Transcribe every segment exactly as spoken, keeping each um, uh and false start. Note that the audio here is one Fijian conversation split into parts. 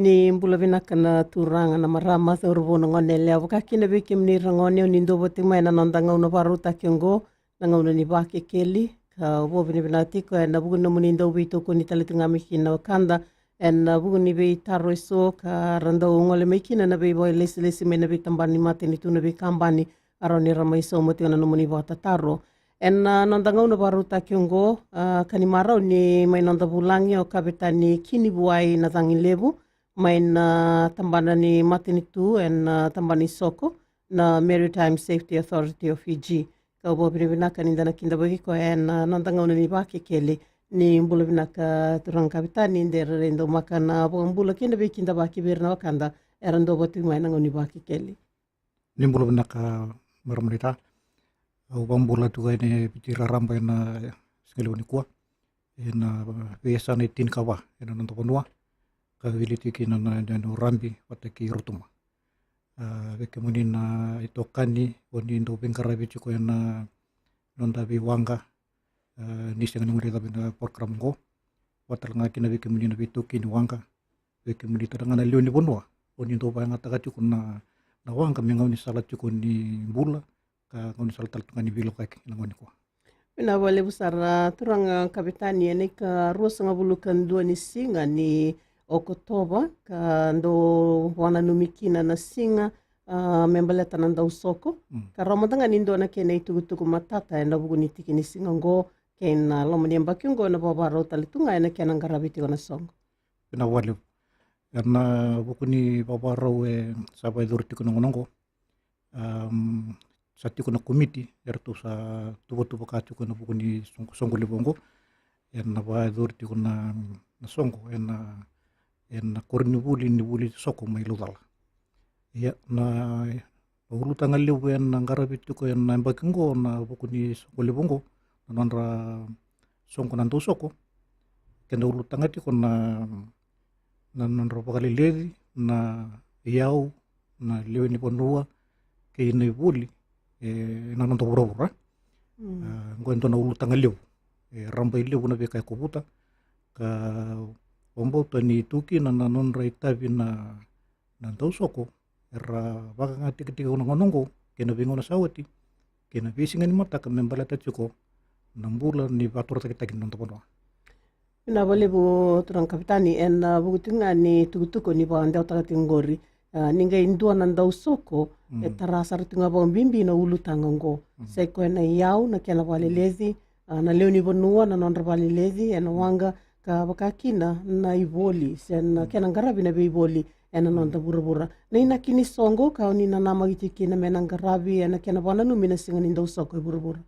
Ni bula vinaka na turaga, na marama, cauravou, na gone yalewa, vaka kina vei kemuni ra gone, o ni dau vati mai na noda gauna vakarautaki oqo, na gauna ni Vakekeli. Ka vakavinavinaka tiko ena vuku ni nomuni dau veitokoni tale tu ga mai kina wekada ena vuku ni veitaro eso ka ra dau gole mai kina na veivakalesilesi mai na veitabana ni matanitu, na veikabani, a rawa ni ra mai sauma tiko na nomuni vakatataro. Ena noda gauna vakarautaki oqo, a, ka ni marau ni mai noda vulagi o Kavetani Kinivuai Nacagilevu, mai na tabana ni matanitu ena tabana ni soko, na Maritime Safety Authority of Fiji. Ka vakavinavinaka ni da na kidavaki koya ena noda gauna ni Vakekeli. Ni bula vinaka turaga Kavetani, de ra dau maka na vakabula kei na veikidavaki vei ira na wekada era dau vati mai na gauna ni Vakekeli. Ni bula vinaka, marama naita. Au vakabula tu ga ena Viti raraba ena siga levu nikua, ena veiyasana e tinikava ena noda vanua, ka wili tiko kina na, na, na Rabi vata kei Rotuma. A, vei kemuni na itokani, o ni dau veiqaravi tiko ena noda veiwaqa, a, ni sega ni guilecavi na program oqo. Vata tale ga kina vei kemuni na veitaukei ni waqa, vei kemuni tale ga na lewe ni vanua, o ni dau vakayagataka tiko na, na waqa me gaunisala tiko ni bula, ka gaunisala tale tu ga ni veilakoyaki ena gauna nikua. Vinaka vakalevu sara turaga Kavetani, ena ikaruasagavulu ka dua ni siga ni Okotova ka dau vakananumi kina na siga, a, me baleta na dausoko. Mm. Ka rawa mada ga ni dua na kena itukutuku matata ena vuku ni tiki ni siga oqo kei na loma ni yabaki oqo, na vavarau tale tu ga ena kena qaravi tiko na soqo. Vinaka vakalevu. Ena vuku ni vavarau e sa vakayacori tiko na gauna oqo, am, sa tiko na komiti eratou sa tuvatuvaka tiko ena vuku ni soqo, soqo levu oqo. Ena vakayacori tiko na, na soqo ena, ena koronivuli ni vuli soko mai Laucala. Ia, na, na ulutaga levu ena qaravi tiko ena yabaki oqo ena vuku ni soqo levu oqo, na nodra soqo na dausoko, kena ulutaga tiko na, na nodra vakaleleci na iyau, na lewe ni vanua kei na ivoli, e, ena noda vuravura. Mm. A, oqo e dua na ulutaga levu, e, rabai levu na veika e kovuta, ka vakabauta ni tu kina na nodra itavi na, na dausoko era vakayagataki tiko na gauna oqo kei na veigauna sa oti, kei na veisiga ni mataka me baleta tiko na bula ni vakatorocaketaki ni noda vanua. Vinaka vakalevu turaga Kavetani, ena vuku tiko ga ni tukutuku ni vakadewataka tiko oqori, a, ni qai dua na dausoko, mm, e tara sara tiko ga vakabibi na ulutaga oqo. Mm. Sai koya na iyau, na kena vakaleleci, a, na lewe ni vanua, na nodra vakaleleci ena waqa, ka vaka kina na ivoli se na, mm, kena qaravi na veivoli ena, mm, noda vuravura. Na inaki ni soqo ka o ni nanamaki tiko kina me na qaravi ena kena vakananumi na siga ni dausoko e vuravura.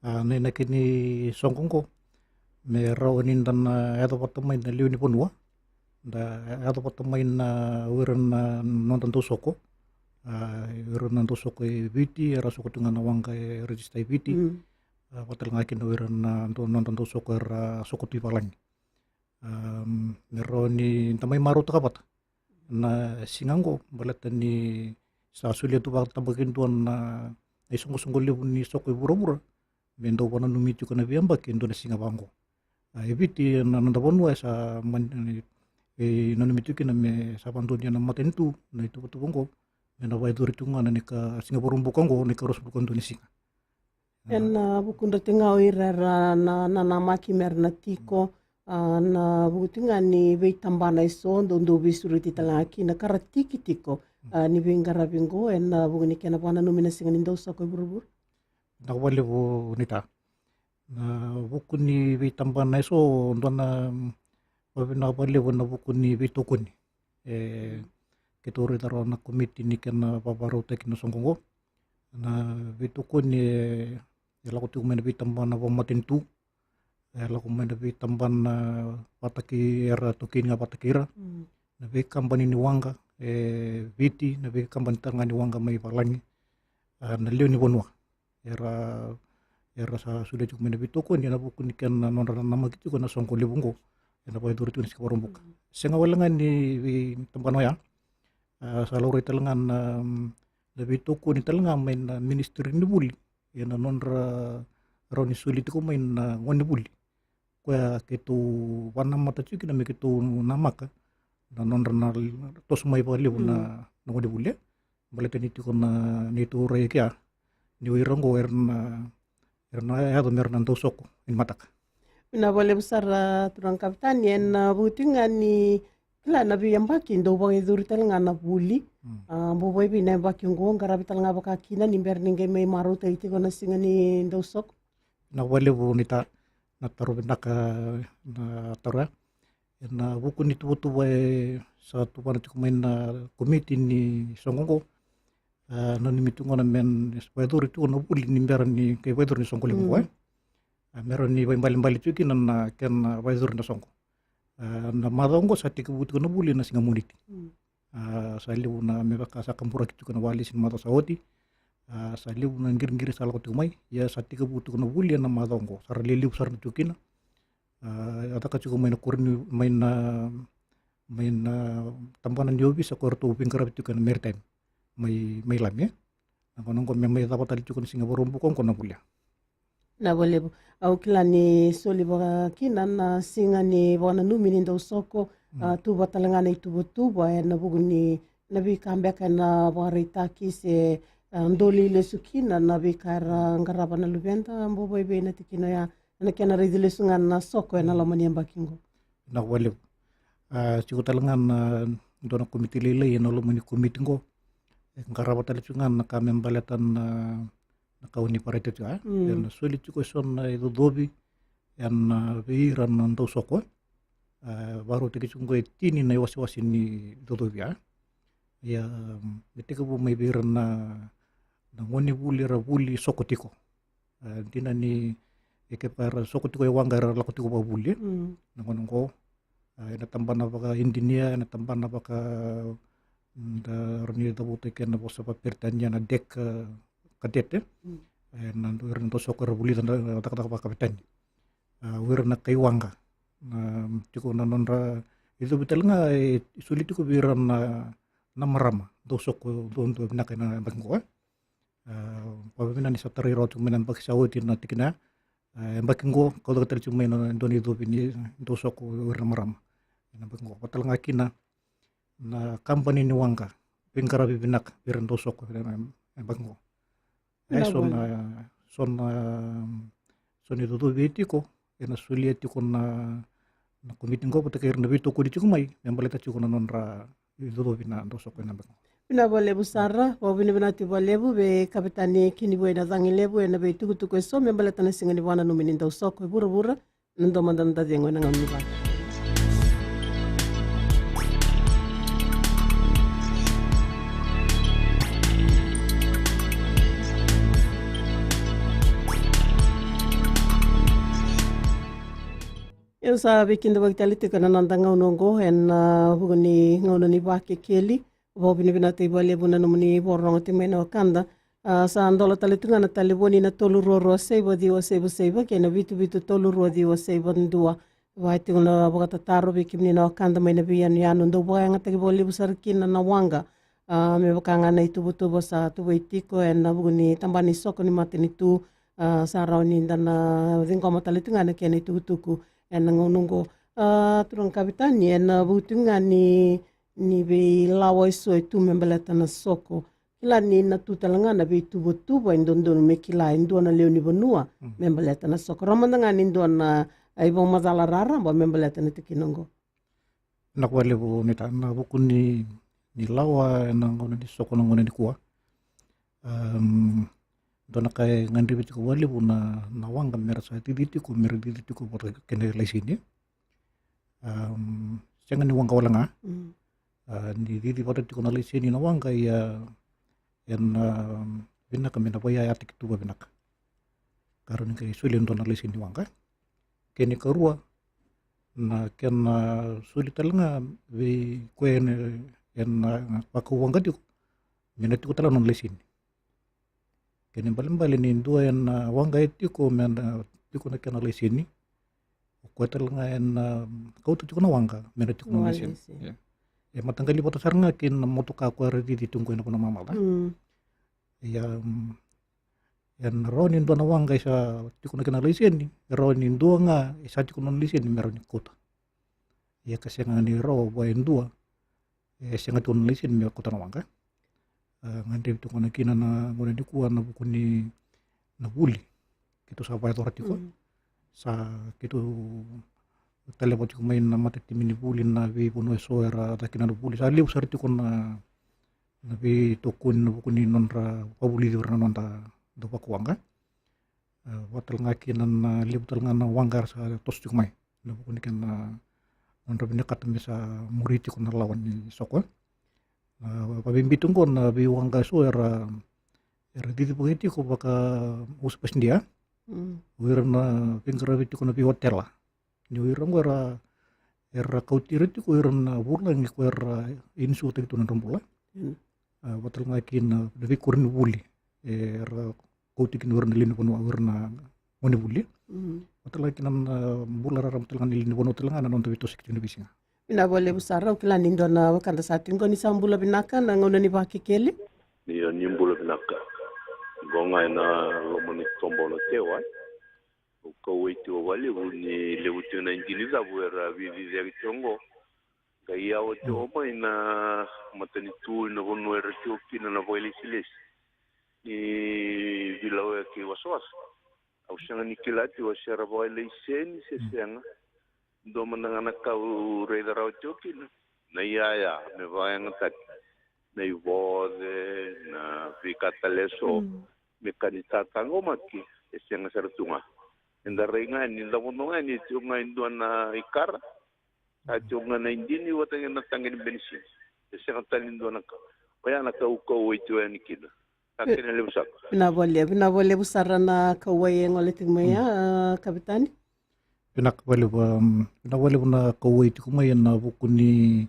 A, na inaki ni soqo oqo me rawa ni da na yaco vata mai na lewe ni vanua, da yaco vata mai na o ira na noda dausoko, a, o ira na dausoko e Viti era soko tu ga na waqa e rejista e Viti. Mm. A, vata tale ga kina o ira na dau, noda dausoko era soko tu i valagi. Am, me rawa ni da mai marautaka vata na siga oqo, baleta ni sa solia tu vakatabakidua na, na isoqosoqo levu ni soko e vuravura me dau vakananumi tiko na veiyabaki e dua na siga vaqo. A, e Viti na noda vanua e sa mani, e nanumi tiko kina me sa vakadonuya na matanitu na ituvatuva oqo, me na vakayacori tiko ga na ika Siga Vakaraubuka oqo, na ikaruasagavulu ka dua ni siga. Ena, a, vukudra tiko ga o ira era na, na, nanamaki me ra na tiko, a, na vuku tiko ga ni veitabana eso dou, dou veisureti tale ga kina ka ra tiki tiko, a, ni veiqaravi oqo ena vuku ni kena vakananumi na siga ni dausoko e vuravura. Vinaka vakalevu naita. Na vuku ni veitabana eso, dua na, mm, vakavinaka vakalevu ena vuku ni veitokoni. E, keitou raica rawa na komiti ni kena vakavakarautaki na soqo oqo. Na veitokoni e, e lako tiko mai na veitabana vakamatanitu, e lako mai na veitabana vata kei ira, taukei ni ga vata kei ira, mm, na veikabani ni waqa e Viti, na veikabani tale ga ni waqa mai valagi, a, na lewe ni vanua. Era, era sa solia tiko mai na veitokoni ena vuku ni kena nodra nanamaki tiko na soqo levu oqo ena vakayacori tiko ena Siga Vakaraubuka. Mm. Sega wale ga ni veitabana oya, a, sa laurai tale ga na, na veitokoni tale ga mai na ministry ni vuli ena nodra rawa ni soli tiko mai na gonevuli. Koya keitou vakanamata tiko kina me keitou namaka na nodra na toso mai vakalevu na, na gonevuli. Baleta ni tiko na neitou rai kea ni o ira oqo era na, era na yaco mera na dausoko ni mataka. Vinaka vakalevu sara turaga kapitani, ena vuku tiko ga ni kila na veiyabaki dau vakayacori tale ga na vuli. Bau vakaevei na yabaki oqo, qaravi tale ga vaka kina ni bera ni qai mai marautaki tiko na siga ni dausoko? Vinaka vakalevu Nita, na taro vinaka na taro ya. Ena vuku ni tuvatuva e sa tuvana tiko mai na komiti ni soqo oqo, a, nanumi tiko gona me vakayacori tiko na vuli ni bera ni qai vakayacori na soqo levu oqo, e. A, mera ni vakaibalebale tiko kina na kena vakayacori na soqo. A, na macawa oqo sa tekivu tiko na vuli na siga Moniti. A, sa levu na me vaka sa kaburaki tiko na walesi ni macawa sa oti. A, sa levu na qiriqiri sa lako tiko mai. Ia sa tekivu tiko na vuli ena macawa oqo. Sa ra lelevu sara tiko kina. A, a caka tiko mai na koro ni, mai na, mai na tabana ni ovisa ko ratou veiqaravi tiko ena maritime mai, mai Lami, e. Na gauna oqo me mai cava tale tiko na siga Vakaraubuka oqo na vuli ya. Vinaka vakalevu. Au kila ni soli vaka kina na siga ni vakananumi ni dausoko, a, tu vata tale ga na ituvatuva ena vuku ni na veika beka ena vakaraitaki se, a, doli lesu kina na veika era qarava na luveda, bau vakaevei na tikina oya, ena kena raici lesu ga na soko ena loma ni yabaki oqo? Vinaka vakalevu. A, tiko tale ga na dua na komiti lailai ena loma ni komiti oqo. E qarava tale tiko ga na ka me baleta na, na ka o ni vakaraitaka tiko, a? Ena soli tiko eso na icocovi ena vei ira na dausoko, e. A, vakarautaki tiko oqo e tini na iwasewase ni icocovi, a? Ia, me tekivu mai vei ira na, na gonevuli era vuli soko tiko. A, dina ni e kevaka era soko tiko e waqa era lako tiko vakavuli, e. Na gauna oqo, a, ena tabana vakainjinia, ena tabana vaka, da rawa ni cavuta kei na vosa vakaperitania na deck, a, cadet, e. Ena dua ira na dausoko era vulica na cakacaka vakapitani. A, o ira na kai waqa, na tiko na nodra icocovi tale ga e soli tiko vei ira na, na marama dausoko duadua vinaka ena yabaki oqo, e. A, vakavinavinaka ni sa tarai rawa tiko mai na yabaki sa oti na tikina ya. A, yabaki oqo kauta tale tiko mai na dua na icocovi ni dausoko o ira na marama ena yabaki oqo. Vata tale ga kina na kabani ni waqa veiqaravi vinaka vei ira na dausoko ena yabaki oqo. E, so na, so na, so na icocovi e tiko, ena solia tiko na, na komiti oqo vata kei ira na veitokoni tiko mai me baleta tiko na nodra icocovi na dausoko ena yabaki oqo. Vinaka vakalevu sara, vakavinavinaka tiko vakalevu vei kapitani Kinivua Nacagi Levu ena veitukutuku eso me baleta na siga ni vakananumi ni dausoko e vuravura. Na dua mada na dacegu ena gauna ni vaka. Io, sa veikidavaki tale tiko ena noda gauna oqo ena, a, vuku ni gauna ni Vakekeli. Vakavinavinakataki vakalevu na nomuni vakarorogo tiko mai na wekada. A, sa dola tale tu ga na talevoni na tolu rua rua saiva ciwa saiva saiva kei na vitu vitu tolu rua ciwa saiva dua. Va tiko na vakatataro vei kemuni na wekada mai na veiyanuyanu, dau vakayagataki vakalevu sara kina na waqa. A, me vaka ga na ituvatuva sa tuvai tiko ena vuku ni tabana ni soko ni matanitu. A, sa rawa ni da na ciqoma tale tu ga na kena itukutuku ena gauna oqo. A, turaga kapitani, ena vuku tu ga ni, ni veilawa eso e tu me baleta na soko. Kila ni na tu tale ga na veituvatuva e dodonu me kila e dua na lewe ni vanua me baleta na soko. Rawa mada ga ni dua na, a, ivakamacala raraba me baleta na tikina oqo. Vinaka vakalevu Nita, na vuku ni, ni lawa ena gauna ni soko na gauna nikua. Am, dua na ka e gadrevi tiko vakalevu na, na waqa mera sa cici tiko, mera cici tiko vata kei na laiseni. Am, sega ni waqa wale ga. A, ni cici vata tiko na laiseni na waqa, ia, ena, am, vinaka me na vakaiyayataki tu vakavinaka. Ka rawa ni qai soli e dua na laiseni ni waqa. Kena ikarua, na kena soli tale ga vei koya ena, ena vakau waqa tiko, me na tiko tale na nona laiseni. Kena ibalebale ni dua ena waqa e tiko me na tiko na kena laiseni, o koya tale ga ena kauta tiko na waqa me na tiko na nona laiseni. Ia. E mataqali vata sara ga kei na motoka koya era cici tiko qo ena vanua mamaca. Ia, mm, ena rawa ni dua na waqa e sa tiko na kena laiseni, e rawa ni dua ga e sa tiko na nona laiseni me rawa ni kauta. Ia ka sega ni rawa vua e dua E sega tiko na laiseni me kauta na waqa. A, gadrevi tiko na kina na gauna nikua na vuku ni na vuli keitou sa vakayacora tiko. Mm. Sa keitou taleva tiko mai na matatimi ni vuli na veivanua eso era caka kina na vuli. Sa levu sara tiko na na veitokoni na vuku ni nodra vavulici ira na noda dau vakawaqa. E, vaka tale ga kina na levu tale ga na waqa era sa toso tiko mai na vuku ni kena nodra vinakata me sa muri tiko na lawa ni soko. E, vabibi tu oqo na veiwaqa eso era era cicivaki tiko vaka usa pasidia. Mm. O ira na veiqaravi tiko na veiotela. Ni o ira oqo era era kauti ira tiko ira na vulagi ko era insuataki tu na nodra bula. Mm. A, vaka tale ga kina na veikoro ni vuli era kauti kina o ira na lewe ni vanua o ira na gone vuli. Mm. Vaka tale ga kina na bula raraba tale ga na lewe ni vanua tale ga na noda veitosoyaki tiko na veisiga. Vinaka vakalevu sara, au kila ni dua na wekada sa tiko qo. Ni sa bula vinaka, na gauna ni Vakekeli. Io, ni bula vinaka. Qo ga ena loma ni tobo na tewa. Au kauwai tiko vakalevu ni levu tiko na idini cavu era veiciciyaki tiko oqo. Qai yawa tiko mai na matanitu ena vanua era tiko kina na vakailesilesi ni veilawaki wasawasa. Au sega ni kila tiko se ra vakailaiseni se sega. Dua mada ga na ka au raica rawa tiko kina na iyaya me vakayagataki na ivoce, na veika tale eso, mm, me ka ni tataqomaki, e sega sara tu ga. Eda rai ga ni da vodo ga ni tiko ga e dua na ikara, sa tiko ga na idini vata kei na taqa ni benisini. E sega tale ni dua na ka. Oya na ka au kauwai tiko yani kina. Sa kena levu sara. Vinaka vakalevu, vinaka vakalevu sara na kauwai e gole tiko mai ya, mm, a, Kavetani. Vinaka vakalevu, um, vinaka vakalevu na kauwai tiko mai ena vuku ni,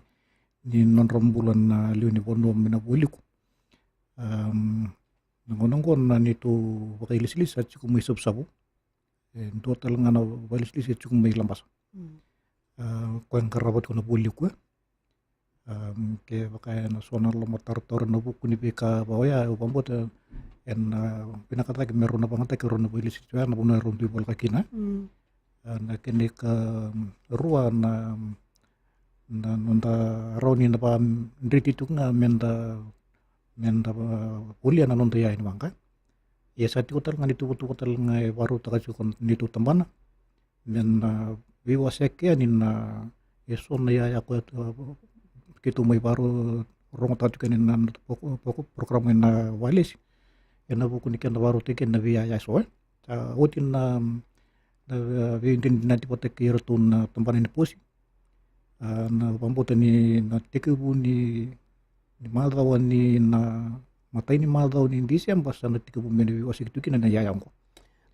ni nodra bula na lewe ni vanua mai na vualiku. Um, na gauna oqo na neitou vakailesilesi sa tiko mai Savusavu. E dua tale ga na vakailesilesi e tiko mai Labasa. Mm. A, koya e qarava tiko na vualiku, e. Am, kevaka ena so na lomatarotaro ena vuku ni veika vaka oya, au vakabauta ena, a, vinakataki me rau na vakayagataki rau na vakailesilesi oya na vanua e rau dui voleka kina. Mm. A, na kena ikarua na, na noda rawa ni na vakadreti tiko ga meda, meda, a, volia na noda iyaya ni waqa. Ia sa tiko tale ga na ituvatuva tale ga e vakarautaka tiko na neitou tabana. Me na veiwaseki yani na eso na iyaya koya, a, keitou mai vakarogotaka tiko yani na, na poko-, poko-, program ena Walesi. Ena vuku ni kena vakarautaki yani na veiiyaya eso, e. Sa oti na, na veidinadinati vata kei iratou na tabana ni posi. A, na vakabauta ni na tekivu ni, ni macawa ni na matai ni macawa ni Diseba sa na tekivu me na veiwaseki tu kina na iyaya oqo.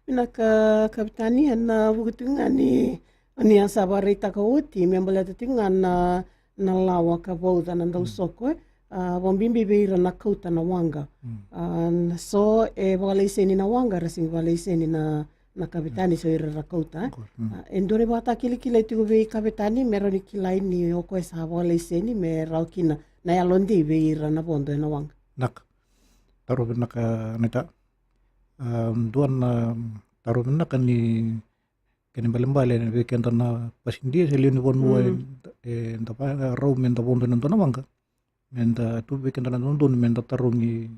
Vinaka Kavetani, ena vuku tiko ga ni, ni a sa vakaraitaka oti me baleta tiko ga na, na lawa ka vauca na dausoko, e. A, vakabibi vei ira na kauta na waqa. Mm. A, na so e vakalaiseni na waqa, era sega ni vakalaiseni na na Kavetani, so ira ra kauta, e? Of course, mm. A, e dua na ivakatakilakila e tiko vei Kavetani me rawa ni kilai ni o koya sa vakalaiseni me rawa kina na yalodei vei ira na vodo ena waqa. Naka. Taro vinaka, Anita. A, dua na taro vinaka ni kena ibalebale vei keda na pasidia se lewe ni vanua, mm, e, eda vakarau meda vodo ena dua na waqa. Meda tu vei keda na dodonu meda tarogi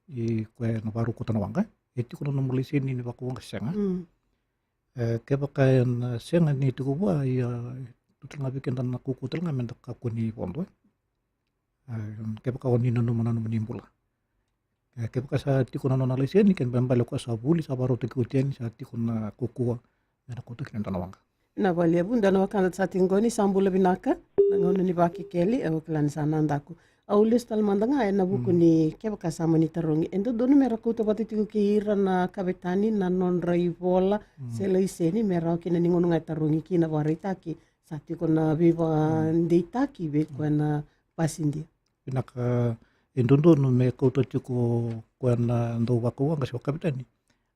i koya na vakarau kauta na waqa. E tiko na nomu laiseni ni vakawaqa se sega? Mm. E, kevaka ena sega ni tiko vua, ia, e tu tale ga vei keda na kaukauwa tale ga meda kakua ni vodo, e. E, kevaka o ni nanuma na nomuni bula. E, kevaka sa tiko na nona laiseni, kena ibalebale o koya sa vuli, sa vakarautaki oti yani, sa tiko na kaukauwa me na kauta kina e dua na waqa. Vinaka vakalevu, dua na wekada sa tiko qo. Ni sa bula vinaka, na gauna ni Vakekeli, e, au kila ni sa na daku. Au lesu tale mada ga ena vuku, mm, ni kevaka sa mani tarogi, e dodonu me ra kauta vata tiko kei ira na Kavetani na nodra ivola, mm, se laiseni me rawa kina ni gauna ga e tarogi kina, vakaraitaki sa tiko na veivakadeitaki vei koya na pasidia. Vinaka, e dodonu me kauta tiko o koya na dauvakawaqa se o Kavetani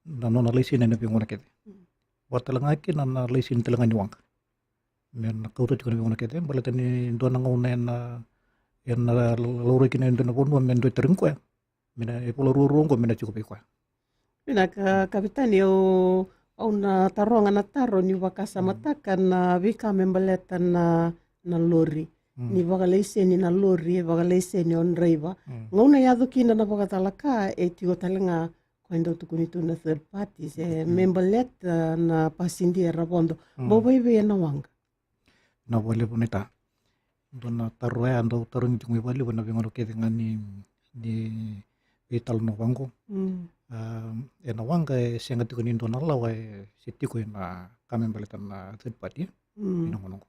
na nona laiseni ena veigauna kece. Mm. Vaka tale ga kina na laiseni tale ga ni waqa. Me na kauta tiko ena veigauna kece, baleta ni dua na gauna ena, ena laurai kina e dua na vanua me dua e tarogi koya. Me na, e vola ruarua oqo me na tiko vei koya. Vinaka Kavetani, au, au na taroga na taro niu vakasamataka na veika me baleta na, na lori. ni vakalaiseni na lori, e vakalaiseni o draiva. Gauna e yaco kina na vakacalaka, e tiko tale ga ko e dau tukuni tu na third party, se me baleta na pasidia era vodo. Bau vakaevei ena waqa? Na vakalevu na ita. Dua na taro ya dau tarogi tiko mai vakalevu ena veigauna kece ga ni, ni veitalanoa vaqo. Ena waqa e sega tiko ni dua na lawa e se tiko ena ka me baleta na third party ena gauna oqo.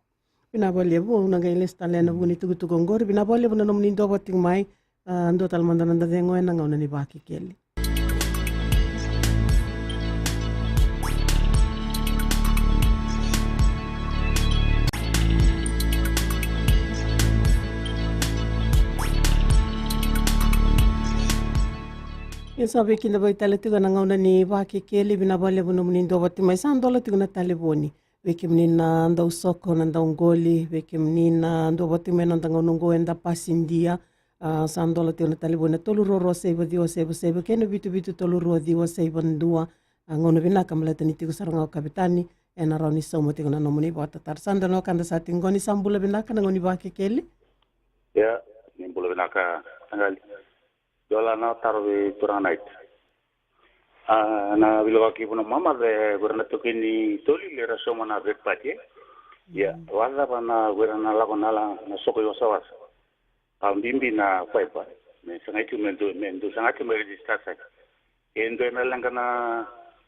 Vinaka vakalevu, au na qai lesu tale ena vuku ni tukutuku oqori. Vinaka vakalevu na nomuni duavata tiko mai. A, dua tale mada na noda cegu ena gauna ni Vakekeli. Ia sa veikidavaki tale tiko ena gauna ni Vakekeli, vinaka vakalevu nomuni duavata tiko mai. Sa dola tiko na talevoni vei kemuni na dau soko, na dau qoli, vei kemuni na duavata tiko mai ena noda gauna oqo, eda pasidia. A, sa dola tiko na talevoni na tolu rua rua saiva ciwa saiva saiva kei na vitu vitu tolu rua ciwa saiva dua. A, gauna vinaka baleta ni tiko sara ga o Kapitani ena rawa ni sauma tiko na nomuni vakatataro. Sa dua na wekada sa tiko qo. Ni sa bula vinaka na gauna ni Vakekeli. Ia, ni bula vinaka, taqali. Dua la na taro vei turaga na ita. A, na veilakoyaki vua na mama, e, vei ira na taukei ni toli, era sauma na third party, e. Ia, vakacava na, vei ira na lako na la, na soko i wasawasa. Ka bibi na fiber. Me sagai tu, me dua, me dua sagai tu me register saka. E dua na leqa na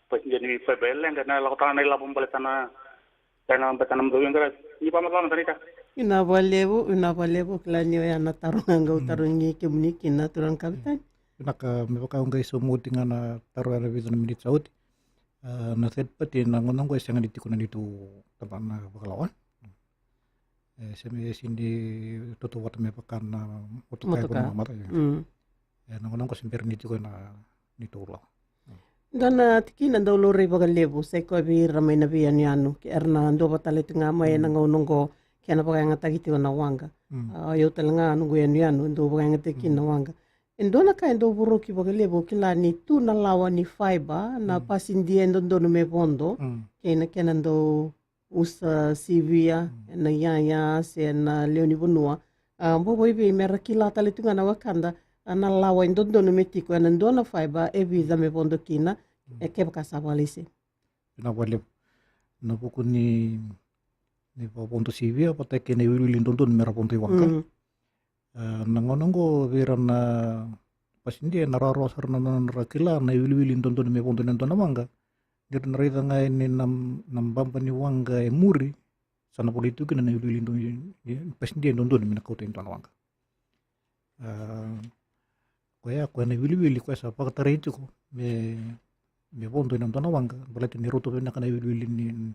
pasidia ni fiber, e leqa na lako tale na ilavo baleta na, tale na baleta na mudou iqara. Ni vakamacala mada na ita. Vinaka vakalevu, vinaka vakalevu, kila ni oya na taro ga qo au tarogi kemuni kina, turaga Kapitani. Vinaka, me vaka au qai sauma oti ga na taro ena vica na miniti sa oti. A, na third party ena gauna oqo e sega ni tiko na neitou tabana vakalawa. E, se me, e sega ni tautauvata me vaka na motoka e vou na mata, ia. Ena gauna oqo se bera ni tiko ena neitou lawa. Dua na tikina dau laurai vakalevu, sai koya vei ira mai na veiyanuyanu, ke era na duavata tale tiko ga mai ena gauna oqo, kena vakayagataki tiko na waqa. A, o yau tale ga noqu yanuyanu, e dau vakayagataki kina na waqa. E dua na ka e dau voroki vakalevu, au kila ni tu na lawa ni fiber, na pasidia e dodonu me vodo, kei na kena dau usa sivia ena iyaya se na lewe ni vanua. A, bau vakaevei me ra kila tale tu ga na wekada, a, na lawa e dodonu me tiko ena dua na fiber, e vica me vodo kina, e kevaka sa vakalaiseni. Vinaka vakalevu. Na vuku ni, ni vakavodo sivia vata kei na iwiliwili dodonu me ra vodo i waqa. A, na gauna oqo vei ira na pasidia ena rawarawa sara na nodra kila na iwiliwili dodonu me vodo ena dua na waqa. Ni ra na raica ga yani na, na baba ni waqa e muri, sa na volai tu kina na iwiliwili do-, i, i, pasidia e dodonu me na kauta e dua na waqa. A, koya, koya na iwiliwili koya sa vakatarai tiko me, me vodo ena dua na waqa, baleta ni rauta vinaka na iwiliwili ni,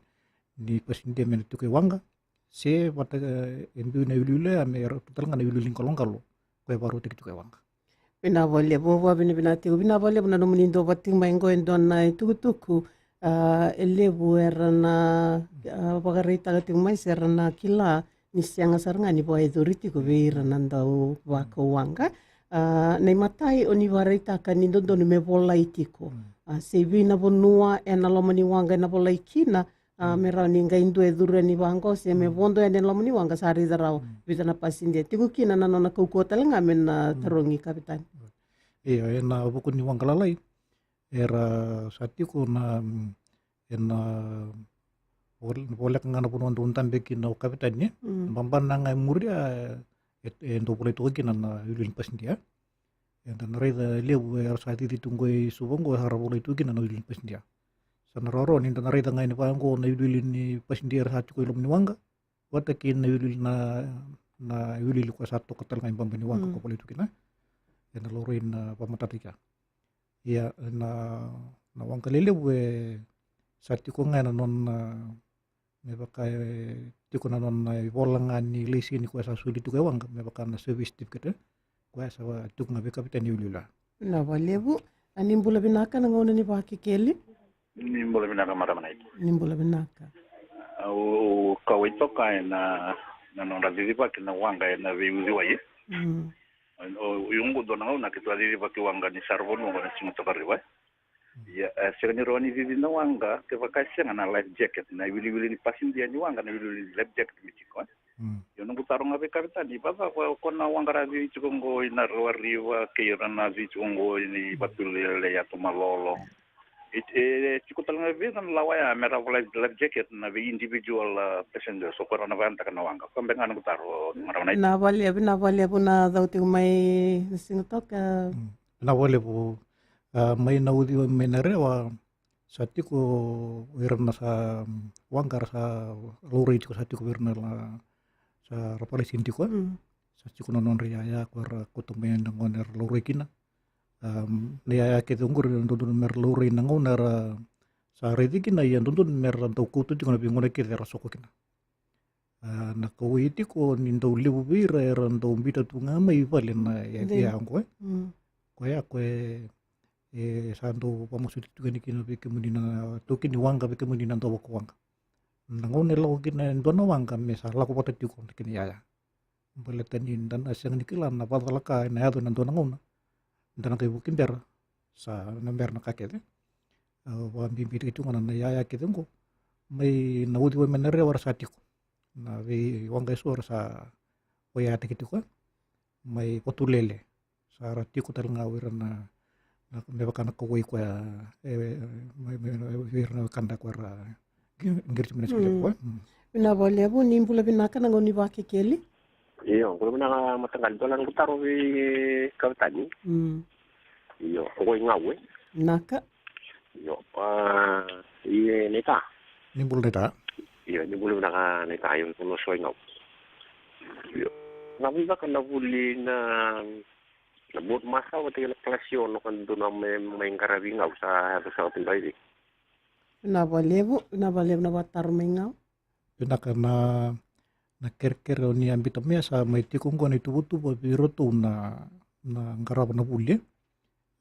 ni pasidia me na tiko e waqa, se vata, e, e biu na iwiliwili oya me rauta tale ga na iwiliwili ni qaloqalo koya e vakarautaki tiko e waqa. Vinaka vakalevu, vakavinavinaka tiko, vinaka vakalevu na nomuni duavata tiko mai qo. E dua na itukutuku, a, e levu era na, a, vakaraitaka tiko mai se ra na kila ni sega sara ga ni vakayacori tiko vei ira na dau vakau waqa. A, na imatai o ni vakaraitaka ni dodonu me volai tiko. A, se i vei na vanua ena loma ni waqa ena volai kina, a, me rawa ni qai dua e curu yani vaqo, se me vodo yani ena loma ni waqa sa raica rawa vica na pasidia. Tiko kina na nona kaukauwa tale ga me na tarogi Kapitani. Io, ena vuku ni waqa lalai era sa tiko na, ena vol-, voleka ga na vanua dau dabe kina o Kapitani, e? Babana ga e muri, a, e, e dau volai toka kina na iwiliwili ni pasidia. Eda na raica e levu era sa cici tu qo i Suva qo, sa ra volai tu kina na iwiliwili ni pasidia. Sa na rawarawa ni da na raica ga yani vaqo na iwiliwili ni pasidia era sa tiko i loma ni waqa, vata kei na iwiliwili na, na iwiliwili koya sa toka tale ga i baba ni waqa ko volai tu kina. Ena laurai na vakamatata i kea. Ia, na, na waqa lelevu e sa tiko ga ena nona, me vaka e tiko na nona ivola ga ni laiseni koya sa soli tiko e waqa, me vaka na service certificate, e, koya sa tiko ga vei Kapitani iwiliwili. Vinaka vakalevu. A, ni bula vinaka na gauna ni Vakekeli. Ni bula vinaka marama na ita. Ni bula vinaka. Au kauwai toka ena, na nodra cicivaki na waqa ena veiuciwai. O, o, io, qo dua na gauna keitou a cicivaki waqa ni saravanua qo na Siga Tokaruiwa. Ia, e sega ni rawa ni cici na waqa kevaka e sega na life jacket, na iwiliwili ni pasidia ni waqa, na iwiliwili ni life jacket me tiko, e. Io, Noqu taro ga vei kavetani, vava ko, ko na waqa ra cici tiko oqo i Narewariva kei ira na cici tiko oqo i Vatulele, Yatu Malolo. E, e tiko tale ga vei ira na lawa ya me ra life, life jacket na vei individual, ah, passengers, o ko ra na vakayagataka na waqa. Ko beka ga noqu taro, marama na. Vinaka vakalevu, vinaka vakalevu na cau tiko mai na Siga Toka. Mm. Vinaka vakalevu, ah, mai na uciwai mai Narewa, sa tiko ira na sa, mm, waqa ra sa laurai tiko, sa tiko ira na la, sa ra vakalaisini tiko, e? Mm. Sa tiko na nodra iyaya ko ra kauta mai na gauna era laurai kina. Am, na iyaya kece oqori e dodonu me ra laurai na gauna era sa raici kina, ia dodonu me ra dau kauta tiko na veigauna kece era soko kina. Ah, na kauwai tiko ni dau levu vei ira era dau biuta tu ga mai vale na ya, ya oqo, e. Mm. Koya, koya e, e sa dau vakamasuti tiko yani kina vei kemuni na taukei ni waqa, vei kemuni na dau vakawaqa. Na gauna e lako kina e dua na waqa me sa lako vata tiko na kena iyaya. Baleta ni da na sega ni kila na vakacalaka ena yaco ena dua na gauna. Da na qai vuki bera, sa na bera na ka kece. Ah, vakabibitaki tiko ga na iyaya kece oqo. Mai na uciwai mai Narewa ra sa tiko. Na veiwaqa eso ra sa oyataki tiko, e. Mai Vatulele. Sa ra tiko tale ga o ira na, na, me vaka na kauwai koya, e, me, me, me, vei ira na wekada ko ra qiri tiko mai na Siga Toka, e. Mm. Vinaka vakalevu, ni bula vinaka na gauna ni Vakekeli. Io, bula vinaka mataqali, dua na noqu taro vei kavetani. Mm. Io, o koya i Gau, e. Vinaka. Io, ah, ia naita. Ni bula naita. Io, ni bula vinaka naita, io, ko na soi Gau. Io. Na vei vaka na vuli na, na boat master vata kei na kalasi ono ka dodonu me mai qaravi Gau sa yaco sara tu mai vei. Vinaka vakalevu, vinaka vakalevu na vakataro mai Gau. Vinaka na, na kerekere o ni a biuta mai ya sa mai tiko oqo na ituvatuva vei iratou na, na qarava na vuli, e.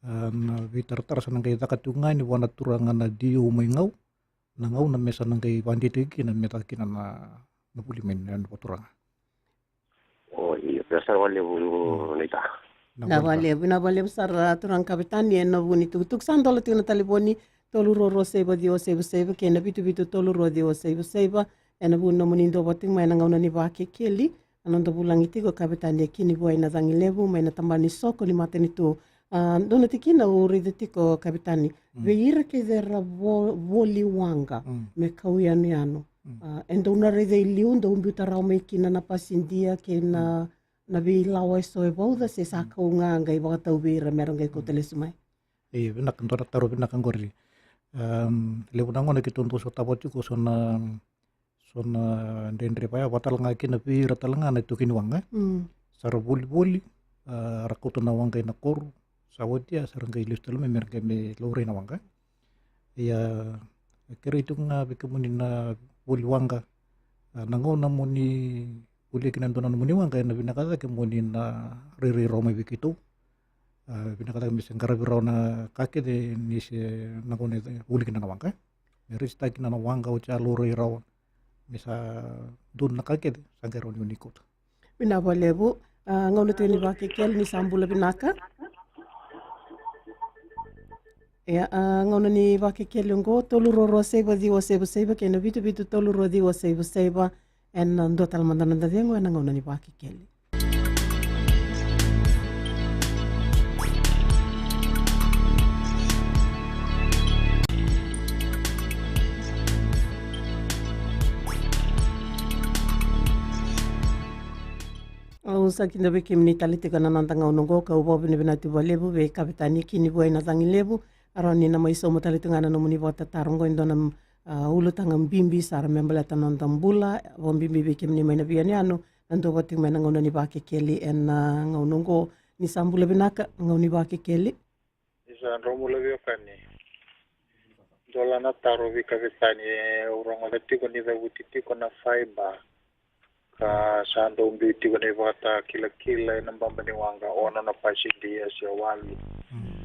Ah, na veitaratara sa na qai caka tiko ga yani vua na turaga na D O mai Gau. Na gauna me sa na qai vakadeitaki kina me caka kina na, na vuli mai na, na vakaturaga. O, io, vinaka sara vakalevu, mm, naita. Vinaka vakalevu, vinaka vakalevu sara turaga kavetani ena vuku ni tukutuku. Sa dola tiko na talevoni, tolu rua rua saiva ciwa saiva saiva kei na vitu vitu tolu rua ciwa saiva saiva. Ena vuku ni nomuni dua vata tiko mai ena gauna ni Vakekeli. A noda vulagi tiko kavetani e Kinivuai Nacagilevu mai na tabana ni soko ni matanitu. Ah, dua na tikina au raica tiko kavetani. Mm. Vei ira kece era vo-, voli waqa, mm, me kau yanuyanu. Mm. Ah, e dau na raica i liu, dau biuta rawa mai kina na pasidia kei na, mm, na veilawa eso e vauca, se sa, mm, kau ga qai vakatau vei ira me ra qai kauta, mm, lesu mai. E, vinaka, dua na taro vinaka oqori. Am, levu na gauna keitou dau sotava tiko so na, so na dredre vaya, vaka tale ga kina vei ira tale ga na itaukei ni waqa. Mm. Sa ra volivoli, ah, ra kauta na waqa ina koro, sa oti ya sa ra qai lesu tale mai me ra qai me laurai na waqa. Ia, e kerei tiko ga vei kemuni na voli waqa, ah, na gauna mo ni volia kina e dua na nomuni waqa, ena vinaka cake mo ni na rairai rawa mai vei keitou. Ah, vinaka cake me se qaravi rawa na ka kece ni se na gauna e voli kina na waqa, e. Me register kina na waqa oti a laurai rawa. Me sa donu na ka kece sa qai rawa ni o ni kauta. Vinaka vakalevu. Ah, gauna tiko ni Vakekeli, ni sa bula vinaka. Ia, ah, gauna ni Vakekeli oqo, tolu rua rua saiva ciwa saiva saiva kei na vitu vitu tolu rua ciwa saiva saiva. Ena dua tale mada na noda cegu ena gauna ni Vakekeli. Au sa kidavaki kemuni tale tiko ena noda gauna oqo, kau vakavinavinaka vakalevu vei kavetani Kinivuai Nacagilevu. A rawa ni na mai sauma tale tu ga na nomuni vakatataro oqo e dua na, ah, ulutaga bibi sara me baleta na noda bula, vakabibi vei kemuni mai na veiyanuyanu, na dua vata tiko mai na gauna ni Vakekeli ena, ah, gauna oqo. Ni sa bula vinaka, gauna ni Vakekeli. Ni sa dro bula veiwekani. Dua la na taro vei kavetani, e, au rogoca tiko ni cavuti tiko na fiber. Ka sa dau biu tiko na ivakatakilakila ena baba ni waqa, ono na pasidia se walu. Mm.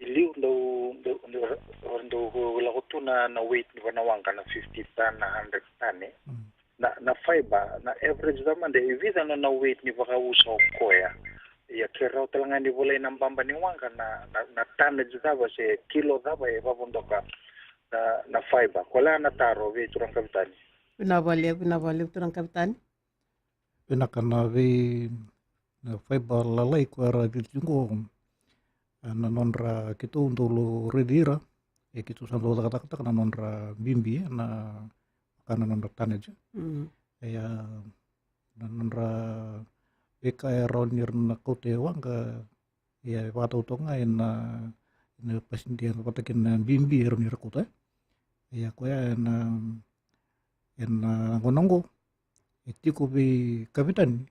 I liu dau, dau, dau, dau lako tu na, na weight ni vana waqa na fifty ton, na hundred ton, e. Mm. Na, na fiber, na average cava mada, e vica na, na weight ni vakausa o koya. Ia ke rawa tale ga ni volai na baba ni waqa na, na, na tonnage cava se kilo cava e vavodoka na, na fiber. Koya na taro vei turaga kavetani. Vinaka vakalevu, vinaka vakalevu turaga kavetani. Vinaka. Na vei, na fiber lalai ko era cici qo, e, na nodra keitou dau raici ira, e keitou sa dau cakacakataka na nodra bibi, e, na, ka na nodra tonnage. Mm. Ia, na nodra veika e rawa ni ra na kauta e waqa, ia, e vakatau toka ga ena, ena pasede vata kei na bibi e rawa ni ra kauta. Ia, koya ena, ena gauna qo, e tiko vei kavetani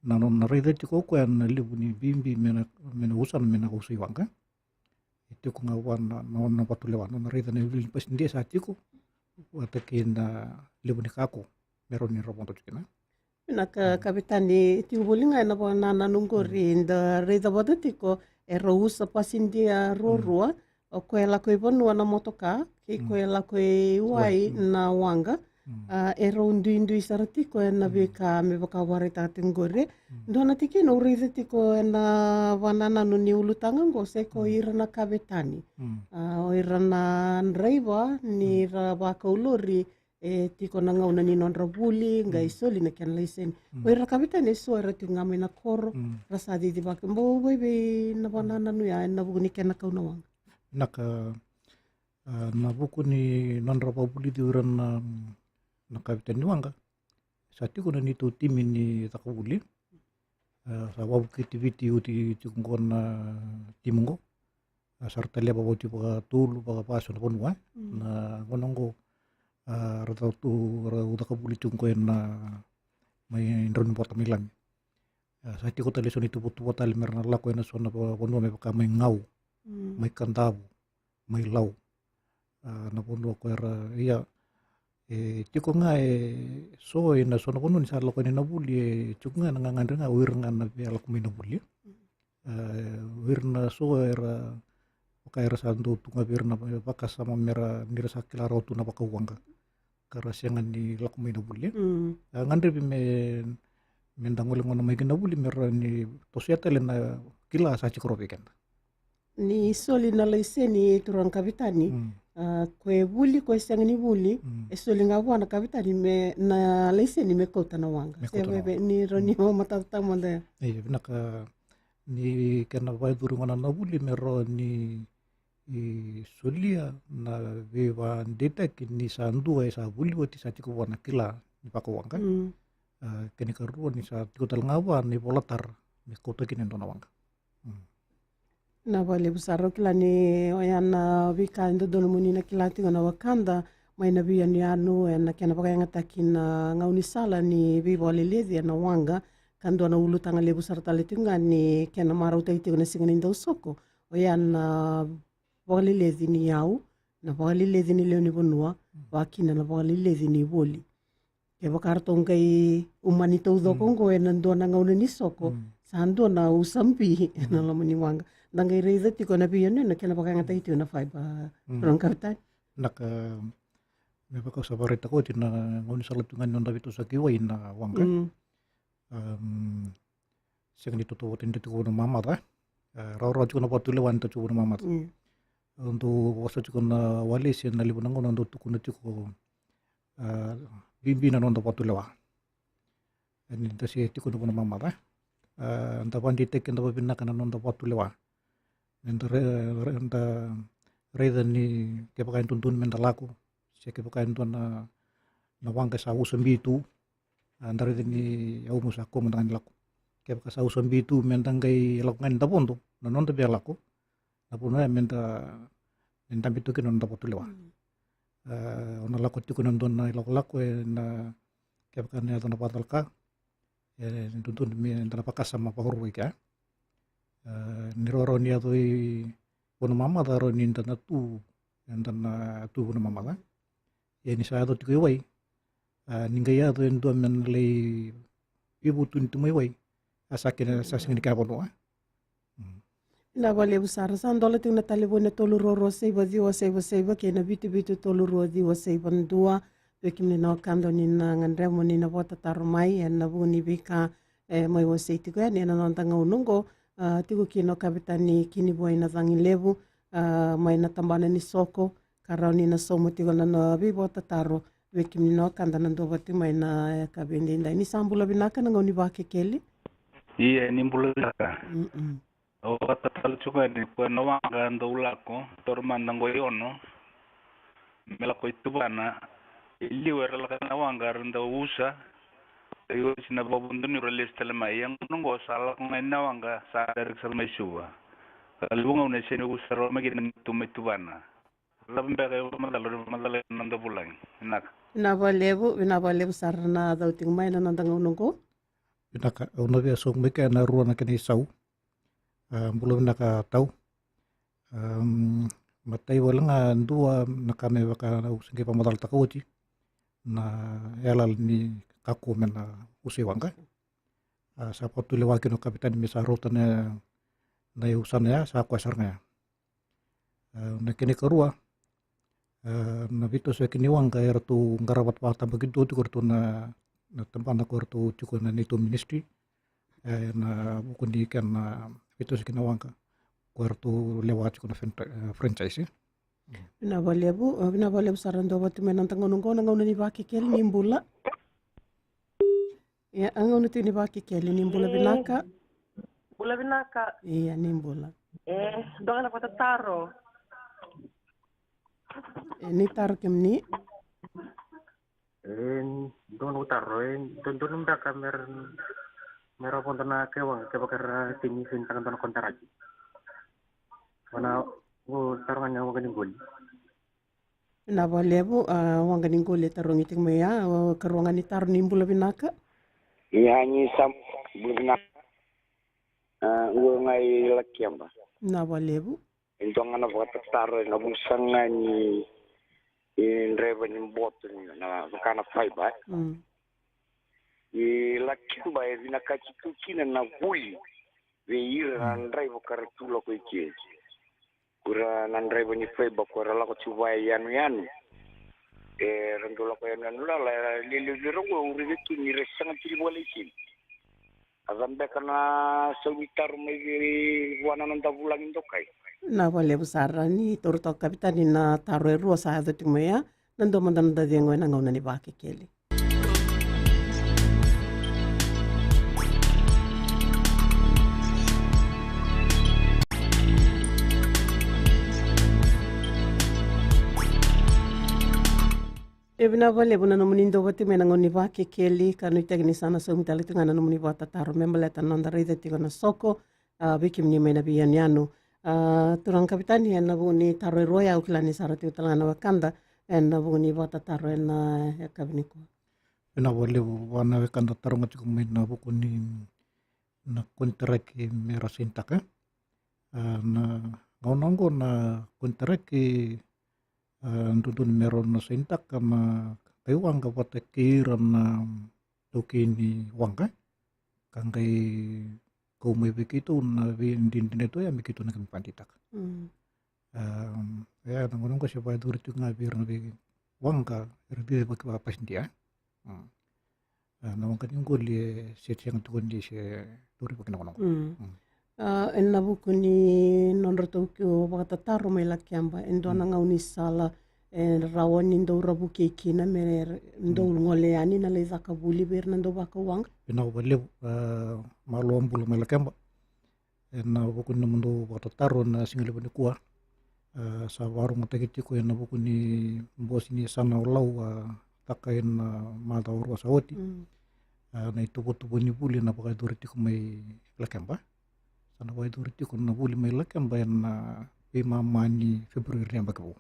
na nona raica tiko o koya na levu ni bibi me na, me na usa, me na usa i waqa. E tiko ga vua na, na, na vatulewa, na nona raica na levu ni pasede sa tiko vata kei na levu ni kakua me rawa ni ra vodo tiko kina. Vinaka, mm, kavetani, e tiko voli ga ena vakanananu qori, mm, da raica vata tiko e rau usa pasede ruarua, mm, o koya e lako i vanua na motoka kei, mm, koya e lako i wai, wai, mm, na waqa. Mm. A, e rau duidui sara tiko ena, mm, veika me vakavakaraitaka tiko qori. Mm. Dua na tikina au raica tiko ena vakanananu ni ulutaga qo se ko, mm, ira na kavetani. Mm. A, o ira na draiva ni, mm, ra vakau lori, e tiko na gauna ni nodra vuli, qai, mm, soli na kena laiseni. Mm. O ira na kavetani eso era tiko ga mai na koro, mm, ra sa cicivaki. Bau vei, vei na vakanananu ya ena vuku ni kena kau na waqa. Vinaka, a, na vuku ni nodra vakavulici o ira na, na kavetani ni waqa. Sa tiko na neitou timi ni cakavuli. A, sa vakavuketi Viti oti tiko qo na timi qo. A, sa ra taleva oti vakatolu, vakava eso na vanua, e. Mm. Na gauna qo, a, ra caka tu, ra cakavuli tiko qo ena mai Draunivota mai Lami. A, sa tiko tale eso na ituvatuva tale me ra na lako ena so na va-, vanua me vaka mai Gau, mm, mai Kadavu, mai Lau. A, na vanua ko era, ia, e tiko ga eso, ena so na vanua ni sa lako yani na vuli, e tiko ga na gagadre ga o ira ga na via lako mai na vuli. E, o ira na so era, vaka era sa dau tu ga vei ira na vakasama me ra, ni ra sa kila rawa tu na vakau waqa, ka ra sega ni lako mai na vuli. Mm. E gadrevi me, me da gole gona mai ki na vuli me rawa ni tosoya tale na kila sa tiko rawa vei keda. Ni soli na laiseni, turaga kavetani, mm, a, ko e vuli, ko e sega ni vuli, mm, e soli ga vua na kavetani me, na laiseni me kauta na waqa. Me kauta na waqa. Se veve ni rawa ni, mm, o matata mada ya. Io, vinaka, ni kena vakayacori gona na vuli me rawa ni, e, solia na veivakadeitaki ni sa dua e sa vuli oti sa tiko vua na kila ni vakawaqa. Mm. A, kena ikarua ni sa tiko tale ga vua na ivolatara me kauta kina e dua na waqa. Mm. Na vakalevu sara, au kila ni oya na veika e dodonu mo ni na kila tiko na wekada mai na veiyanuyanu ena kena vakayagataki na gaunisala ni veivakaleleci ena waqa. Ka dua na ulutaga levu sara tale tiko ga ni kena marautaki tiko na siga ni dausoko, oya na vakaleleci ni yau, na vakaleleci ni lewe ni vanua, mm, vakakina na vakaleleci ni voli. Kevaka ratou qai umani taucoko, mm, qo ena dua na gauna ni soko, mm, sa dua na usabi ena, mm, loma ni waqa. Da qai raica tiko ena veiyanuyanu na kena vakayagataki tiko na fiber, mm, turaga kavetani. Na ka, me vaka au sa vakaraitaka oti, na gaunisala tu ga ni noda veitosoyaki wai na waqa. Mm. Am, sega ni tautauvata ni da tiko vanua mamaca. E, rawarawa tiko na vakatulewa ni da tiko vanua mamaca. Mm. Au dau vosa tiko na walesi ena levu na gauna, au dau tukuna tiko, a, bibi na noda vakatulewa. E, ni da se tiko na vanua mamaca, a, da vakadeitaki keda vakavinaka na noda vakatulewa. Me da ra-, ra-, da raica ni kevaka e dodonu me da lako, se kevaka e dua na, na waqa sa usabi tu, a, da raica ni au mo sa kua mada ga ni lako. Kevaka sa usabi tu me da qai lako ga ni da vodo, na noda via lako, na vanua ya me da, me dabe tu kina na noda vakatulewa. Mm. A, o na lako tiko ena dua na ilakolako, ena, kevaka na yaco na vakacalaka, e dodonu me da na vakasama vakarua i kea. E, ni rawarawa ni yaco i vanua mamaca, rawa ni da na tu, eda na tu vanua mamaca. Ia ni sa yaco tiko i wai, a, ni qai yaco e dua me na lai veivutuni tu mai wai, a sa kena, sa sega ni kena vanua. Mm. Na vakalevu sara, sa dola tiko na talevoni na tolu rua rua saiva ciwa saiva saiva kei na vitu vitu tolu rua ciwa saiva dua. Vei kemuni na wekada ni na gadreva mo ni na vakatataro mai ena vuku ni veika e mai wasei tiko yani ena noda gauna oqo. A, tiko kina o Kavetani Kinivoi Nacagilevu, a, mai na tabana ni soko, ka rawa ni na sauma tiko na, na veivakatataro vei kemuni na wekada na dau vati mai na yakavi edaidai. Ni sa bula vinaka na gauna ni Vakekeli. Ia, ni bula vinaka. Mm-mm. Au vakatatalo tiko yani, ko na waqa dau lako, taura mada qo i Ono me lako i Tuvana. I liu era lako na waqa, era dau usa. I oti na vakavuduniu ra lesu tale mai. Ia gauna qo sa lako ga i na waqa, sa direct sara mai Suva. Ka levu gauna e sega ni usa rawa mai kina me tu mai Tuvana. Cava beka e vakamacala, e vakamacala na noda vulagi? Vinaka. Vinaka vakalevu, vinaka vakalevu sara na cau tiko mai na noda gauna oqo. Vinaka, au na via sauma mai kea na rua na kena isau. A, bula vinaka Tau. Am, matai wale ga dua na ka me vaka au se qai vakamacalataka oti, na yalayala ni kakua me na usa i waqa. A, sa vakatulewa kina o kapitani me sa rauta na, na iusana ya, sa koya sara ga ya. A, na kena ikarua, a, na veitosoyaki ni waqa, eratou qarava vakatabakidua tiko o iratou na, na tabana ko eratou tiko na neitou ministry, e, na vuku ni kena veitosoyaki na waqa ko eratou lewa tiko na fran-, e, franchise. Vinaka vakalevu, e, vinaka vakalevu sara dau vati mai na noda gauna oqo, na gauna ni Vakekeli. Ni bula. Ia, a gauna tiko ni Vakekeli, ni bula vinaka. Bula vinaka. Ia, ni bula. E, dua ga na vakatataro. E, ni taro kemuni. E, dua na vakatataro, e, dua, dua na beka me ra, me ra vodo na kai waqa kevaka era tini se ni taka dua na konitaraki. Vana, au taro ga ni waqa ni qoli. Vinaka vakalevu, a, waqa ni qoli e tarogi tiko mai ya, a, karua ga ni taro. Ni bula vinaka. Ia, ni sa bula vinaka. A, qo ga i Lakeba. Vinaka vakalevu. E dua ga na vakatataro ena vuku sara ga ni, e, draiva ni boto ni na vaka na faiba, e. Mm. I Lakeba e vinakati tu kina na vuli vei ira na draiva ka ra tu lako i ke. Ko ira na draiva ni faiba ko era lako tiko vakayanuyanu. Era dau lako yanuyanu lala, era lelevu vei ira oqo, au raica tu ni ra sega tiko ni vakalaiseni. A cava beka na sau ni taro mai vei, vua na noda vulagi dokai? Vinaka vakalevu sara. Ni taura toka kapitani na taro e rua sa yaco tiko mai ya, na dua mada na noda cegu ena gauna ni Vakekeli. E vinaka vakalevu na nomuni dau vati mai na gauna ni Vakekeli, ka nuitaki ni sa na saumi tale tiko ga na nomuni vakatataro me baleta na noda raica tiko na soko, a, vei kemuni mai na veiyanuyanu. A, turaga kapitani, ena vuku ni taro e rua ya au kila ni sa ra tiko tale ga na wekada ena vuku ni vakatataro ena yakavi nikua. Vinaka vakalevu, vua na wekada taroga tiko mai na vuku ni na konitaraki me ra sainitaka. A, na gauna oqo na konitaraki, a, dodonu me rau na sainitaka na kai waqa vata kei ira na taukei ni waqa, ka qai kau mai vei keitou na veidinadina tu ya me keitou na qai mai vakadeitaka. Mm. A, ia, na gauna oqo se vakayacori tiko ga vei ira na veiwaqa era cicivaki vakapasidia. Mm. A, na waqa ni qoli e se sega tiko ni se taurivaki na gauna oqo. Mm. Mm. A, ena vuku ni nodratou keu vakatataro mai Lakeba, e dua na gaunisala e rawa ni dou ra vukei kina me dou gole yani na lai caka vuli vei ira na dau vakau waqa? Vinaka vakalevu, a, malo bula mai Lakeba. Ena vuku ni nomudou vakatataro ena siga levu nikua, a, sa vakarogotaki tiko ena vuku ni bosi ni yasana o Lau, a, taka ena macawa rua sa oti. Mm. A, na ituvatuva ni vuli ena vakayacori tiko mai Lakeba. Sa na vakayacori tiko na vuli mai Lakeba ena veimama ni February ni yabaki vou.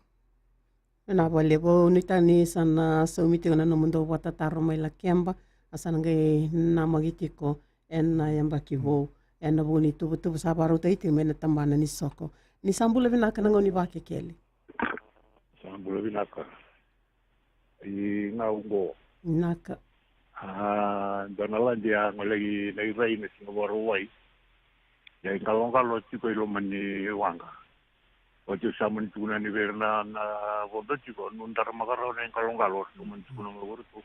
Vinaka vakalevu, au nuitaka ni sa na saumi tiko na nomudou vakatataro mai Lakeba, a sa na qai namaki tiko ena yabaki vou ena vuku ni tuvatuva sa vakarautaki tiko mai na tabana ni soko. Ni sa bula vinaka na gauna ni Vakekeli. Sa bula vinaka. I ga oqo. Vinaka. A, dua na ladi a golei na irai na siga Vakarauwai. Ia iqaloqalo tiko i loma ni waqa. Oti au sa mani tukuna yani vei ira na, na vodo tiko, nudara maka rawa na iqaloqalo, au mani tukuna mai vei iratou.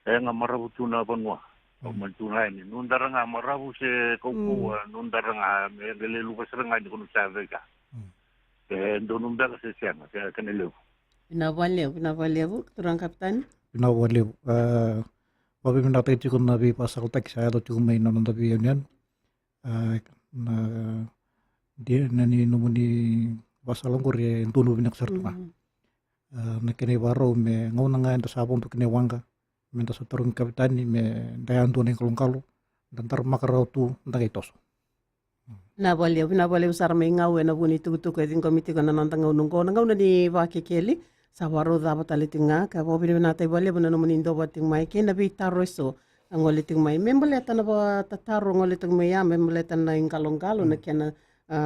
E ga maravu tu na vanua. Au mani tukuna yani, nudara ga maravu se kaukauwa, nudara ga me qai lai luva sara ga ni ko nu sa yaco i ka. E donu beka se sega, se kena levu. Vinaka vakalevu, vinaka vakalevu, turaga kapitani. Vinaka vakalevu. Vakavinavinakataki tiko na veivakasalataki sa yaco tiko mai na noda veiyanuyanu. Na dina ni nomuni vakasala oqori e donu vinaka sara tu ga. Na kena ivakarau me gauna ga eda sa vodo kina e waqa, me da sa tarogi kavetani me da yadua na iqaloqalo, da daramaka rawa tu, da qai toso. Na vakalevu, na vakalevu sara mai Gau ena vuku ni tukutuku e ciqomi tiko na noda gauna oqo, na gauna ni Vakekeli. Sa vakarau cava tale tiko ga, ka vakavinavinakataki vakalevu na nomuni duavata tiko mai kei na veitaro eso a gole tiko mai me baleta na vakatataro a gole tiko mai ya me baleta na iqaloqalo, na kena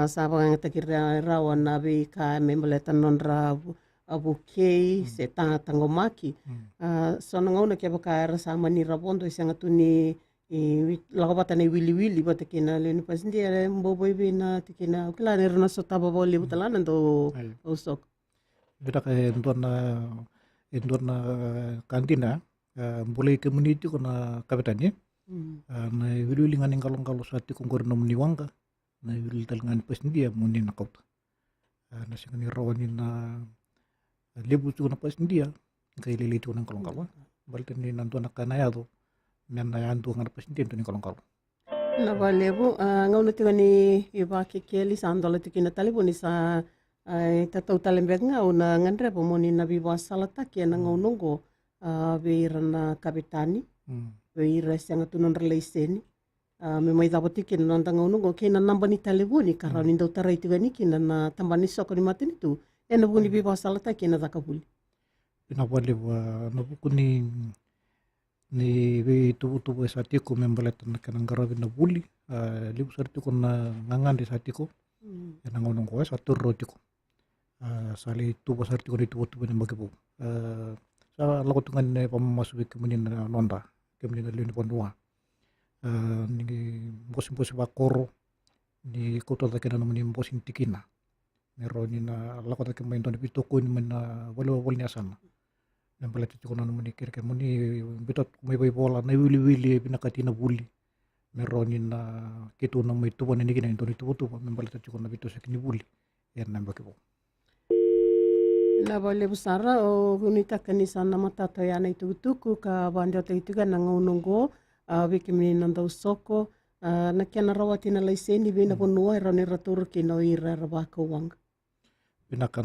sa vakayagataki rawa na veika me baleta na nodra vukei se taqomaki. So na gauna kevaka era sa mani ra vodo e sega tu ni lako vata na iwiliwili vata kei na lewe ni pasidia, e bau vakaivei na tikina? Au kila ni ra na sotava vakalevu tale ga na dau au soko. Vinaka, e dua na, e dua na ka dina, bulai kemuni tiko na kavetani. Na iwiliwili ga ni qaloqalo sa tiko oqori nomuni waqa, na iwiliwili tale ga ni pasidia moni na kauta. Na sega ni rawa ni na levu tiko na pasidia qai lailai tiko na iqaloqalo. Baleta ni na dua na ka na yaco me na yadua ga na pasidia e dua na iqaloqalo. Na vakalevu. A gauna tiko ni Vakekeli sa dola tiko na talevoni, sa itatau tale beka ga au na gadreva moni na veivakasalataki ena gauna oqo vei ira na kavetani, vei ira e sega tu nodra laiseni, me mai cava tiko kina na noda gauna oqo kei na naba ni talevoni ka rawa ni dau tarai tiko yani kina na tabana ni soko ni matanitu ena vuku ni veivakasalataki ena caka vuli. Vinaka vakalevu. Na vuku ni ni veituvatuva e sa tiko me baleta na kena qaravi na vuli. A levu sara tiko na gagadre sa tiko ena gauna oqo e sa tauri rawa tiko. A sa lai tuva sara tiko na ituvatuva ena yabaki vou. A sa lako tu ga ni vakamamasu vei kemuni na noda, kemuni na lewe ni vanua. A ni bosebosi vakoro, ni kauta cake na nomuni bosi ni tikina me rawa ni na lako cake mai dua na veitokoni mai na valenivolavola ni yasana. Me baleta tiko na nomuni kerekere moni biuta tiko mai vaivola na iwiliwili e vinakati na vuli, me rawa ni na keitou na mai tuvana ni kina e dua na ituvatuva me baleta tiko na veitosoyaki ni vuli ena yabaki vou. Na vakalevu sara. Au nuitaka ni sa na matata oya na itukutuku ka vakadewataki tiko ena gauna oqo vei kemuni na dau soko. A na kena rawati na laiseni vei na vanua e rawa ni ra taura kina o ira era vakau waqa. Vinaka.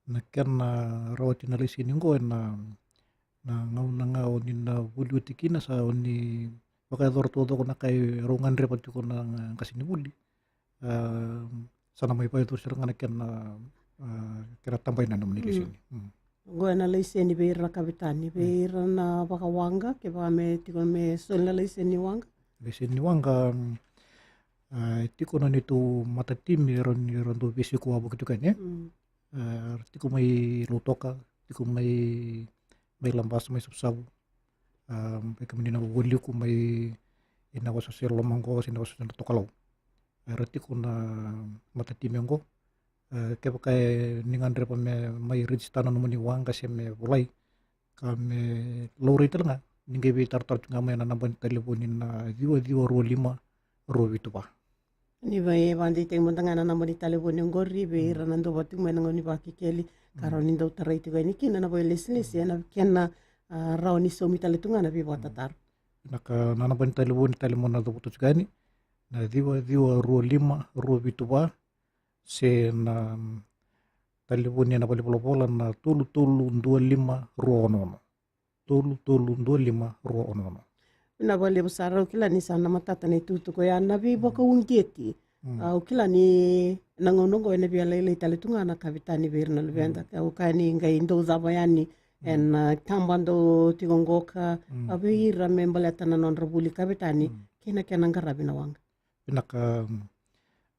Na kena rawati na laiseni oqo ena gauna ga o ni na vuli oti kina sa o ni vakayacora taucoko na ka e rau gadreva tiko na qase ni vuli. A sa na mai vakayacori sara ga na kena, a kena tabai na nomuni laiseni. Oqo ena laiseni vei ira na kavetani, vei ira na vakawaqa, kevaka me tiko me soli na laiseni ni waqa. Laiseni ni waqa, a e tiko na neitou matatimi era ni ra dau veisiko wavoki tiko yani. A ra tiko mai Lautoka, tiko mai, mai Labasa, mai Savusavu. A vei kemuni na Vualiku mai na wasewase loma oqo se na wasewase na tokalau. Era tiko na matatimi oqo. A kevaka e ni gadreva me mai rejista na nomuni waqa se me volai ka me laurai tale ga, ni qai veitaratara tu ga mai na naba ni talevoni na ciwa ciwa rua lima rua vitu va. Ni vakadeitaki mada ga na naba ni talevoni oqori vei ira na dau vata tiko mai na gauna ni Vakekeli ka rawa ni dau tarai tiko yani kina na vakailesilesi ena kena rawa ni saumi tale tu ga na veivakatataro. Na ka na naba ni talevoni tale mo na cavuta tiko yani na ciwa ciwa rua lima rua vitu va, se na talevoni ena valenivolavola na tolu tolu dua lima rua ono ono. Tolu tolu dua lima rua ono ono. Na vakalevu sara. Au kila ni sa na matata na itukutuku oya na veivakauqeti. Au kila ni na gauna oqo ena via lailai tale tu ga na kavetani vei ira na luveda, au kaya ni qai dau cava yani ena taba dau tiko oqo ka a vei ira me baleta na nodra vuli kavetani kei na kena qaravi na waqa. Vinaka.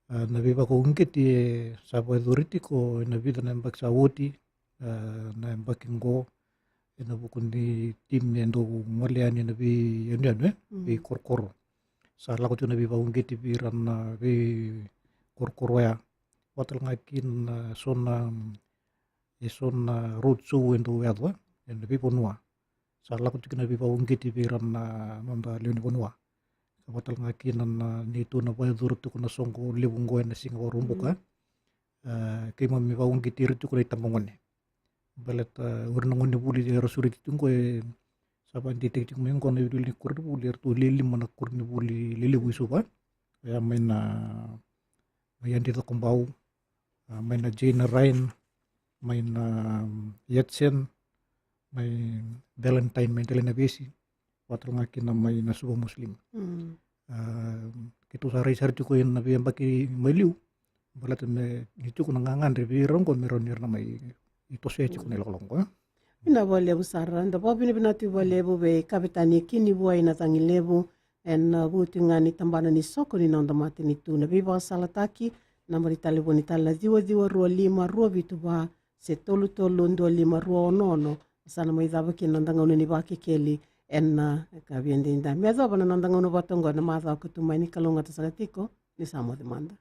A na veivakauqeti e sa vakayacori tiko ena vica na yabaki sa oti, a na yabaki oqo ena vuku ni timi e dau gole yani ena veiyanuyanu, e veikorokoro. Sa lako tiko na veivakauqeti vei ira na veikorokoro oya, vaka tale ga kina eso na, eso na road show e dau yaco ena veivanua. Sa lako tiko na veivakauqeti vei ira na noda lewe ni vanua. Sa vaka tale ga kina na neitou na vakayacora tiko na soqo levu oqo ena siga Vakaraubuka. A keimami vakauqeti ira tiko na itabagone. Baleta o ira na gone ni vuli era sureti tiko qo, e sa vakadeitaki tiko mai qo na iwiliwili ni koronivuli, eratou le lima na koronivuli lelevu i Suva. Oya mai na, mai Adi Cakobau, a, mai na Jane Ryan, mai na, um, Yatsen, mai Valentine, mai Delainavesi, vata tale ga kina mai na Suva Muslim. Mm. A, keitou sa rai sara tiko ena veiyabaki mai liu, baleta me ni tiko na gagadre vei ira qo me rawa ni ra na mai tosoya tiko na ilakolako qo. Vinaka vakalevu sara, da vakavinavinaka tiko vakalevu vei Kavetani Kinivuai Nacagilevu, ena vuku tiko ga ni tabana ni soko ni noda matanitu, na veivakasalataki, naba ni talevoni tale na ciwa ciwa rua lima rua vitu va se tolu tolu dua lima rua ono ono. Sa na mai cava kina na noda gauna ni Vakekeli ena yakavi edaidai. Me yacova na noda gauna vata oqo ena macawa ka tu mai, ni kalougata saka tiko, ni sa moce mada.